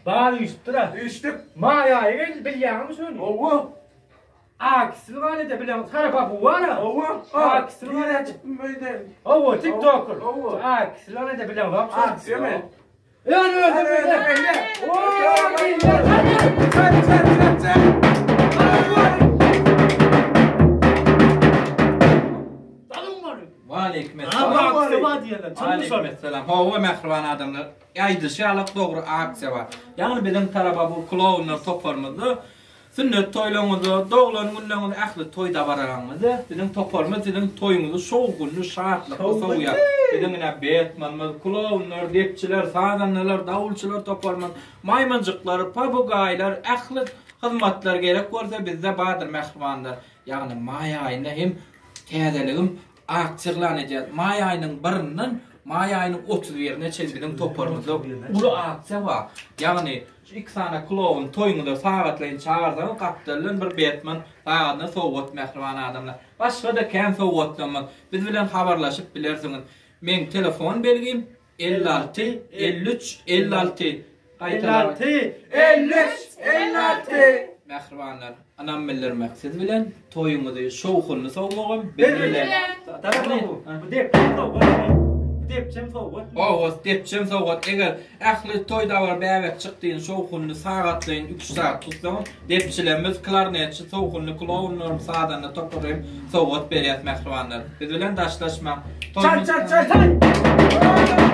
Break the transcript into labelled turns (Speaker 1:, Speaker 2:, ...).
Speaker 1: Bar üýşüpdir-ä.
Speaker 2: Üýşdük.
Speaker 1: Maý aýy geldi, bilýäňmi şony?
Speaker 2: Hawa.
Speaker 1: Aksil bar edi bilen Sarapapu bar.
Speaker 2: Hawa.
Speaker 1: Aksil bar
Speaker 2: Nirä
Speaker 1: edi.
Speaker 2: çykdym öýden?
Speaker 1: Hawa, TikToker.
Speaker 2: Hawa.
Speaker 1: Aksil bar edi bilen bak.
Speaker 2: Aksiýa
Speaker 1: Ýöne özüm
Speaker 2: Öyle,
Speaker 1: öyle.
Speaker 2: öyle.
Speaker 1: Oo, bilýän.
Speaker 2: Çak, çak, çak, çak.
Speaker 3: Waleýkim esselam.
Speaker 1: Aksiýa bar diýerler. Çynmy şol?
Speaker 3: Waleýkim esselam. Hawa mähriban adamlar. Aýdyşy ýalak dogry aksiýa bar. Ýagny biziň Tarababu klounlar toparymyzda sünnet toýlaryňyzda, doglan günleriňizde ähli toý dabaralaryňyzda biziň toparymyz siziň toýuňyzy şowhunly, şatlykly sowýar. Biziň ine Betmanymyz, klounlar, depçiler, sazandalar, dawulçylar toparymyz, maýmynjyklar, pabugaýlar, ähli hyzmatlar gerek bolsa bizde bardyr mähribanlar. Ýagny maý aýynda hem täzeligim aksiýa yglan edýär. Maý aýynyň birinden maý aýynyň 31-ine çenli biziň toparymyzda uly aksiýa bar. Ýagny şu iki sany kloun toýuňyza sagatlaýyn çagyrsaňyz gapdaldan bir Betman sagadyna sowgat mähriban adamlar. Başga-da kän sowgatlarymyz. Biz bilen habarlaşyp bilersiňiz. Meň telefon belgim 56 53 56 Gaýtalap.
Speaker 1: 56
Speaker 2: 53 56
Speaker 3: Mähribanlar, ynam bildirmek siz bilen, toýuňyzy şowhunly sowmagam biz bilen.
Speaker 1: Tarapapu. Bu depçem sowgat. Bu depçem sowgat.
Speaker 3: Owa, depçem sowgat. Eger ähli toý dabara bäbek çykdyny şowhunly sagatlaýyn 3 sagat tutsaňyz, depçilerimiz, klarnetçi, şowhunly klounlarymyz, sazanda topary hem sowgat berýäs mähribanlar. Biz bilen daşlaşmaň.
Speaker 2: Çak, çak, çak, çak.